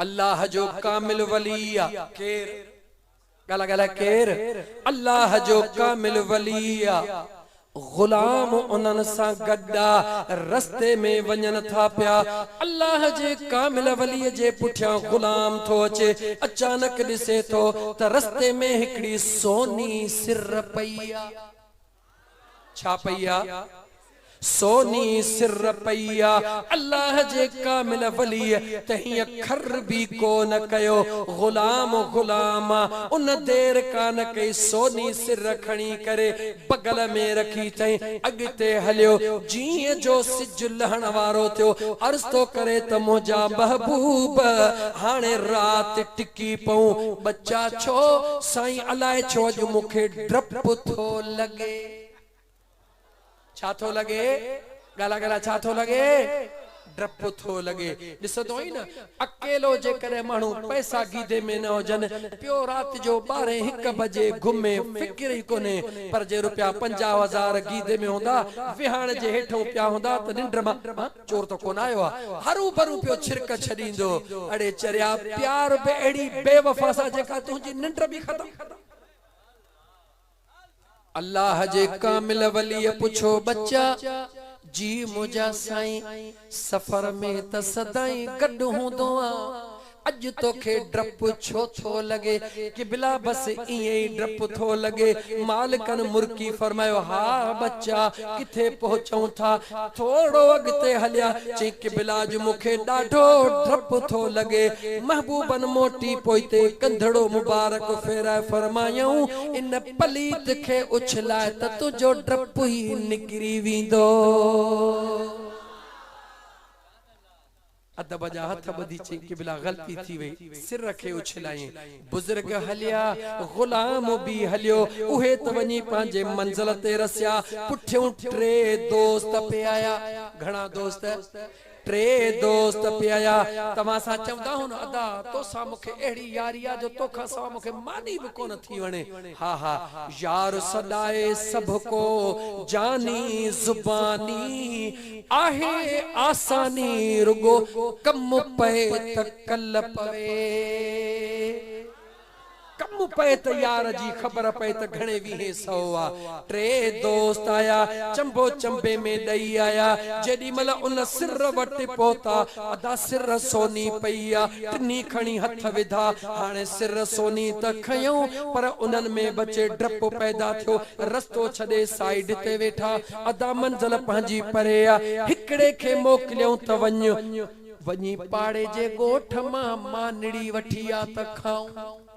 الله جو ڪامل ولي آ. ڪير؟ ڳالهاء ڳالهاء ڪير؟ الله جو ڪامل ولي آ. غلام انهن سان گڏ آ. رستي ۾ وڃن ٿا پيا. الله جي ڪامل ولي جي پٺيان غلام ٿو اچي. اچانڪ ڏسي ٿو ته رستي ۾ هڪڙي سوني سر پئي آ. ڇا پئي آ؟ سوني سر پئي آ. الله جي ڪامل وليء ته هيئن کر به ڪو نه ڪيو. غلام غلام آ. ان دير ڪا نه ڪئي سوني سر کڻي ڪري بغل ۾ رکي ٿئين. اڳتي هليو. جيئن جو سج لهڻ وارو ٿيو. عرض ٿو ڪري ته منهنجا محبوب هاڻي رات ٽڪي پئون. ٻچا ڇو؟ سائين الائي ڇو اڄ مون کي ڊپ ٿو لڳي. ڇا ٿو لڳي؟ ڳالهاء ڳالهاء ڇا ٿو لڳي؟ ڊپ ٿو لڳي. ڏسندو آهين نه، اڪيلو جيڪڏهن ماڻهو پئسا گيدي ۾ نه هجن، پيو رات جو ٻارهين هڪ بجي گهمي، فڪر ئي ڪونهي، پر جي روپيا 50 هزار گيدي ۾ هوندا، ويهاڻ جي هيٺئون پيا هوندا ته ننڊ مان چور ته ڪونه آيو آ، هروڀرو پيو ڇرڪ ڇڏيندو. اڙي چريا، پيار به اهڙي بيوفا سان جيڪا تنهنجي ننڊ به ختم. الله جي ڪامل وليء پڇيو، ٻچا! جي منهنجا سائين، سفر ۾ ته سدائين گڏ هوندو آن، اڄ توکي ڊپ ڇو ٿو لڳي؟ قبلا بس ائين ئي ڊپ ٿو لڳي. مالڪن مرڪي فرمايو، ها ٻچا، ڪٿي پهچون ٿا؟ ٿورو اڳتي هليا، چئين قبلا اڄ مون کي ڏاڍو ڊپ ٿو لڳي. محبوبن موٽي پوئتي ڪنڌڙو مبارڪ ڦيرائي فرمايائون، ان پليت کي اڇلاء ته تنهنجو ڊپ ئي نڪري ويندو. ادب جا هٿ ٻڌي چيائين، قبلا غلطي ٿي وئي، سر کي اڇلايائين. بزرگ هليا، غلام به هليو، اهي ته وڃي پنهنجي منزل تي رسيا، پٺيون ٽي دوست پئي آيا. گهڻا دوست؟ ٽي دوست پئي آيا. توهان سان چوندا هون، ادا توسان مون کي اهڙي ياري آ جو توکان سوا مون کي ماني به ڪونه ٿي وڻي. ها ها يار سڏائي سڀڪو جاني زباني. آهي آساني رڳو ڪم پئي ته ڪل پوي. ڪم پئي ته يار جي خبر پئي ته گهڻي ويهين سئو آ. ٽي دوست آيا چنبو چنبي ۾ ڏئي آيا. جيڏي مهل ان سر وٽ پهتا ادا سر سوني پئي آ. ٽنهي کڻي هٿ وڌا. هاڻي سر سوني ته کنيائون پر انهن ۾ به اچي ڊپ پيدا ٿيو. رستو ڇڏي سائيڊ تي ويٺا. ادا منزل پنهنجي پري آ، هڪڙي کي موڪليائون ته وڃ، وڃي پاڙي جي ڳوٺ مان مانڙي وٺي آ ته کائون.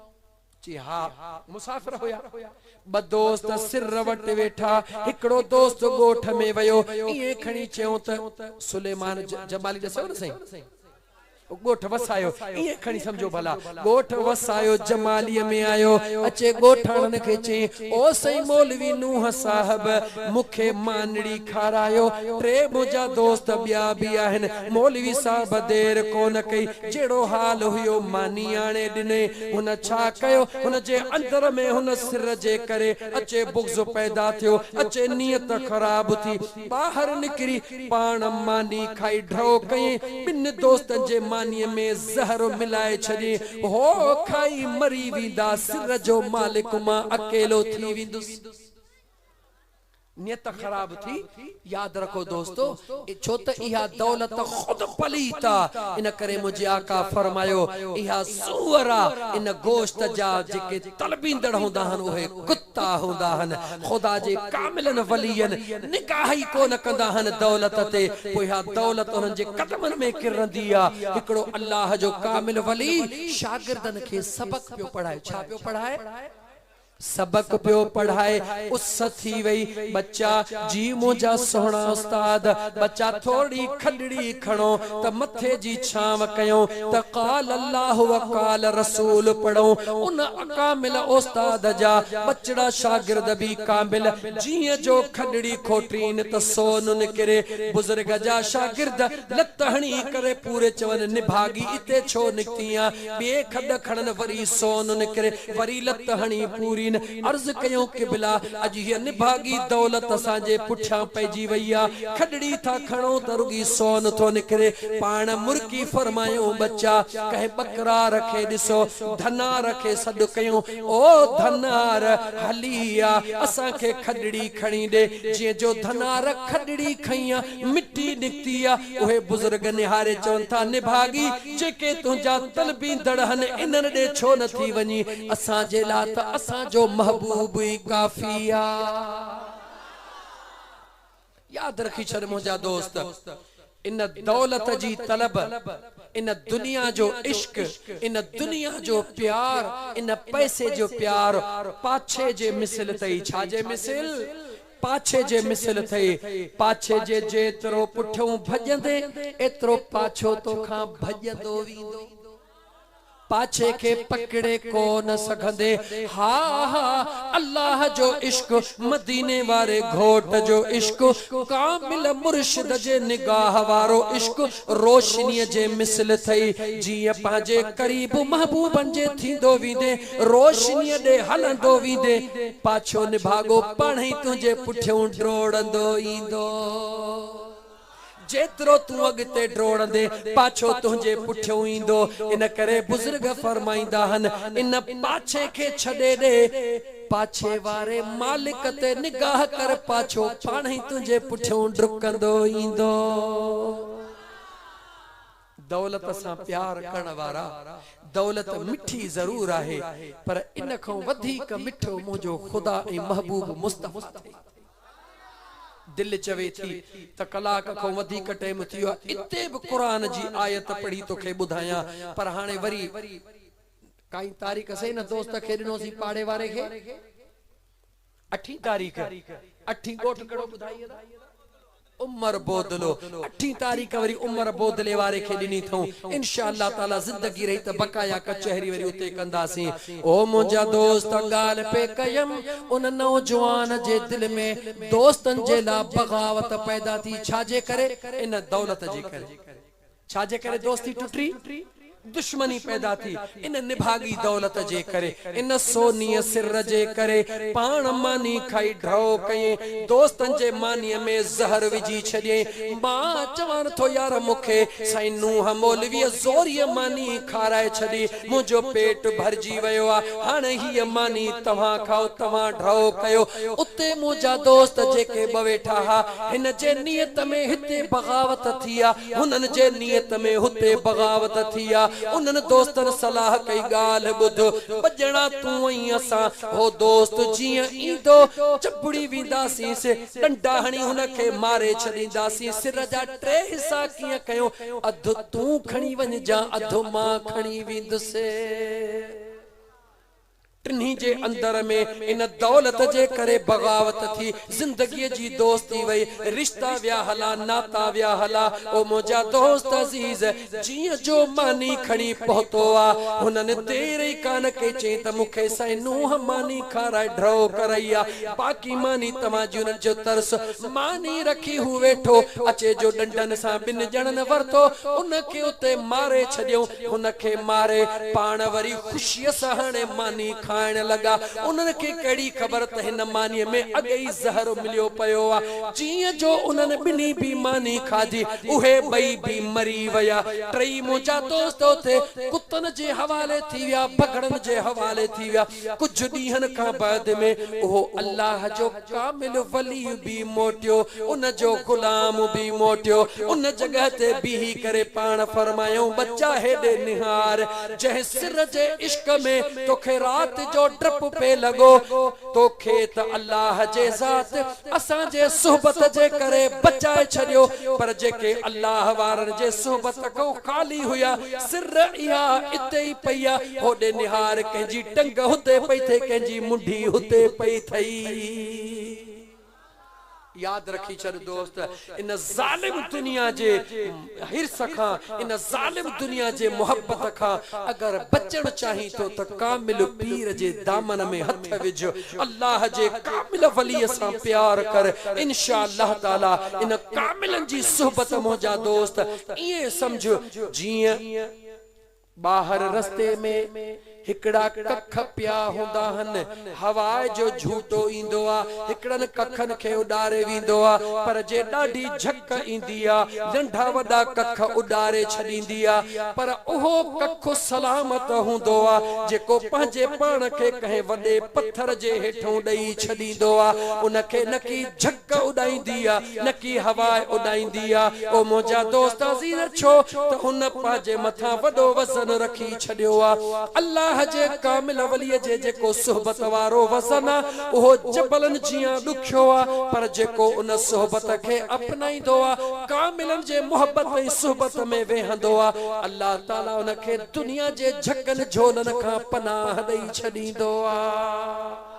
چي ها، مسافر هيا. ٻه دوست سر وٽ ويٺا، هڪڙو دوست ڳوٺ ۾ ويو، ائين کڻي چيائون ته سليمان جمالي ڏسيو نه سائين. ڳوٺ وسايو، ائين کڻي سمجهو ڀلا، ڳوٺ وسايو جماليء ۾ آيو، اچي ڳوٺاڻن کي چيائين، او سائين مولوي نوح صاحب، مون کي مانڙي کارايو، ٽي منهنجا دوست ٻيا به آهن. مولوي صاحب دير ڪونه ڪئي، جهڙو حال هيو ماني آڻي ڏني. هن ڇا ڪيو، هن جي اندر ۾ هن سر جي ڪري اچي بغض پيدا ٿيو، اچي نيت خراب ٿي. ٻاهر نڪري پاڻ ماني کائي ڍؤ ڪيائين. ٻن دوستن جي مانيء ۾ زهر ملائي ڇڏيائين. هو کائي مري ويندا، سر جو مالڪ مان اڪيلو ٿي ويندس. نيت خراب ٿي. ياد رکو دوستو! ڇو ته اها دولت خود پليت آ، ان ڪري منهنجي آقا فرمايو، اها سوئر آ، ان گوشت جا جيڪي طلبيندڙ هوندا آهن اهي ڪتا هوندا آهن، خدا جي ڪاملن ولين نگاهه ئي ڪو نه ڪندا آهن دولت تي، پوء اها دولت انهن جي قدمن ۾ ڪرندي آ. هڪڙو الله جو ڪامل ولي شاگردن کي سبق پيو پڙهائي، ڇا پيو پڙهائي؟ سبق پيو پڙهائي، اس ٿي وئي، ٻچا، جي منهنجا سهڻا استاد، ٻچا ٿورڙي کڏڙي کڻو ته مٿي جي ڇانو ڪيون ته قال الله وقال رسول پڙهون، ان ڪامل استاد جا ٻچڙا شاگرد به ڪامل، جيئن جو کڏڙي کوٽين ته سون نڪري، بزرگ جا شاگرد لت هڻي ڪري پوري چون نڀاڳي اتي ڇو نڪتين آ، ٻي کڏ کڻن وري سون نڪري، وري لت هڻي پورين. مجبورين عرض ڪيون قبلا اڄ هيء نڀاڳي دولت اسان جي پٺيان پئجي وئي آ، کڏڙي ٿا کڻون ته رڳي سون ٿو نڪري. پاڻ مرڪي فرمايائون ٻچا ڪنهن ٻڪرار کي ڏسو. ڌنار کي سڏ ڪيون او ڌنار هلي آ اسان کي کڏڙي کڻي ڏي. جيئن جو ڌنار کڏڙي کنئي آ مٽي نڪتي آ. اهي بزرگ نهاري چون ٿا نڀاڳي جيڪي تنهنجا طلبيندڙ هن انهن ڏي ڇو نه ٿي وڃين؟ اسان جي لاء ته اسان جو محبوب ئي ڪافي آ. ياد رکي ڇڏ منهنجا دوست، ان دولت جي طلب، ان دنيا جو عشق، ان دنيا جو پيار، ان پئسي جو پيار پاڇي جي مثل اٿئي. ڇا جي مثل؟ پاڇي جي مثل اٿئي. پاڇي جي جيترو پٺيون ڀڄندين، ايترو پاڇو توکان ڀڄندو ويندو. پاڇي کي پڪڙي ڪو نه سگهندي. ها ها الله جو عشق، مديني واري گهوٽ جو عشق، ڪامل مرشد جي نگاهه وارو عشق روشنيء جي مثل اٿئي. جيئن پنهنجي قريب محبوبن جي ٿيندو ويندين، روشنيء ڏي هلندو ويندين، پاڇو نڀاڳو پاڻهئي تنهنجي پٺيون ڊوڙندو ايندو. جيترو تون اڳتي ڊوڙندين، پاڇو تنهنجي پٺيون ايندو. ان ڪري بزرگ فرمائيندا آهن، ان پاڇي کي ڇڏي ڏي، پاڇي واري مالڪ تي نگاهه ڪر، پاڇو پاڻهئي تنهنجي پٺيون ڊڪندو ايندو. دولت سان پيار ڪرڻ وارا، دولت مٺي ضرور آهي، پر ان کان وڌيڪ مٺو منهنجو خدا ۽ محبوب مصطفيٰ ٿئي. دل چوي ٿي ته ڪلاڪ کان وڌيڪ ٽيم ٿي ويو آهي اتي به قرآن جي آيت پڙهي توکي ٻڌايان پر هاڻي وري ڪائين تاريخ سهي نه دوست کي ڏنوسين پاڙي واري کي اٺين تاريخ اٺين ڳوٺ ڪهڙو ٻڌائي ادا. عمر بودلو اٺين تاريخ وري عمر بودلي واري کي ڏني ٿئون انشاء الله تعالي زندگي رهي ته بقايا ڪچهري وري اتي ڪنداسين او منهنجا دوست ڳالهه پئي ڪيم ان نوجوان جي دل ۾ دوستن جي لا بغاوت پيدا ٿي ڇا جي ڪري ان دولت جي ڪري ڇا جي ڪري دوستي ٽٽي؟ دشمني پيدا ٿي، ان نڀاڳي دولت جي ڪري، ان سونيء سر جي ڪري، پاڻ ماني کائي ڍؤ ڪيئين، دوستن جي مانيء ۾ زهر وجهي ڇڏيئين. مان چوان ٿو يار مون کي سائين نوح مولويء زوريء ماني کارائي ڇڏي، منهنجو پيٽ ڀرجي ويو آ، هاڻي هيء ماني توهان کائو، توهان ڍؤ ڪيو. اتي منهنجا دوست جيڪي ٻه ويٺا ها، هن جي نيت ۾ هتي بغاوت ٿي آ، هنن جي نيت ۾ هتي بغاوت ٿي آ. انهن دوستن صلاح ڪئي ڳالهه ٻڌ، ٻه ڄڻا تون ۽ اسان، هو دوست جيئن ايندو، چنبڙي وينداسينس، ڏنڊا هڻي هن کي ماري ڇڏينداسين، سر جا ٽي حصا ڪيئن ڪيون، اڌ تون کڻي وڃجان، اڌ مان کڻي ويندس. ٽنهي جي اندر ۾ ان دولت جي ڪري بغاوت ٿي، زندگيء جي دوستي وئي، رشتا ويا هلا، ناتا ويا هلا. او منهنجا دوست عزيز! جيئن جو ماني کڻي پهتو آ، هنن دير ئي ڪانه ڪئي، چيائين ته مون کي سائين نوح ماني کارائي ڍؤ ڪرائي آ، باقي ماني توهان جي. انهن چيو ترس، ماني رکي هو ويٺو، اچي جو ڏنڊن سان ٻن ڄڻن ورتو، ان کي اتي ماري ڇڏيائون. هن کي ماري پاڻ وري خوشيء سان هاڻي ماني کائڻ لڳا. انهن کي ڪهڙي خبر ته هن مانيء ۾ اڳ ئي زهر مليو پيو آ. جيئن جو انهن ٻنهي به ماني کاڌي، اهي ٻئي به مري ويا. ٽئي منهنجا دوست اتي ڪتن جي حوالي ٿي ويا، بگهڙن جي حوالي ٿي ويا. ڪجهه ڏينهن کان بعد ۾ اهو الله جو ڪامل ولي به موٽيو، ان جو غلام به موٽيو، ان جڳهه تي بيهي ڪري پاڻ فرمايائون، ٻچا هيڏي نهار، جنهن سر جي عشق ۾ توکي رات جو ڊپ پئي لڳو، توکي ته الله جي ذات اسان جي صحبت جي ڪري بچائي ڇڏيو، پر جيڪي الله وارن جي صحبت کان خالي هيا، سر اها اتي ئي پئي آ، هوڏي نهار ڪنهن جي ٽنگ هتي پئي ٿئي ڪنهن جي منڍي هتي پئي ٿئي. ياد رکي ڇڏ دوست ان ظالم دنيا جي حرص کان ان ظالم دنيا جي محبت کان اگر بچڻ چاهين ٿو ته ڪامل پير جي دامن ۾ هٿ وجهه الله جي ڪامل ولي سان پيار ڪر انشاء الله تعالي ان ڪاملن جي صحبت منهنجا دوست ائين سمجهه جيئن ٻاهر رستي ۾ هڪڙا ڪک پيا هوندا هن، هواء جو جهوٽو ايندو آ، هڪڙن ڪکن کي اڏاري ويندو آ، پر جي ڏاڍي جهڪ ايندي آ، ننڍا وڏا ڪک اڏاري ڇڏيندي آ، پر اهو ڪک سلامت هوندو آ، جيڪو پنهنجي پاڻ کي ڪنهن وڏي پٿر جي هيٺئون ڏئي ڇڏيندو آ، ان کي نڪي جهڪ اڏائيندي آ، نڪي هواء اڏائيندي آ. او منهنجا دوست عزيز ڇو ته هن پنهنجي مٿان وڏو وزن رکي ڇڏيو آ. الله جي ڪامل ولي جي جيڪو صحبت وارو وزن آ اهو جبلن جيان ڏکيو آ پر جيڪو ان صحبت کي اپنائيندو آ ڪاملن جي محبت ۽ صحبت ۾ ويهندو آ الله تعالي ان کي دنيا جي جهڪن جهولن کان پناهه ڏئي ڇڏيندو آ.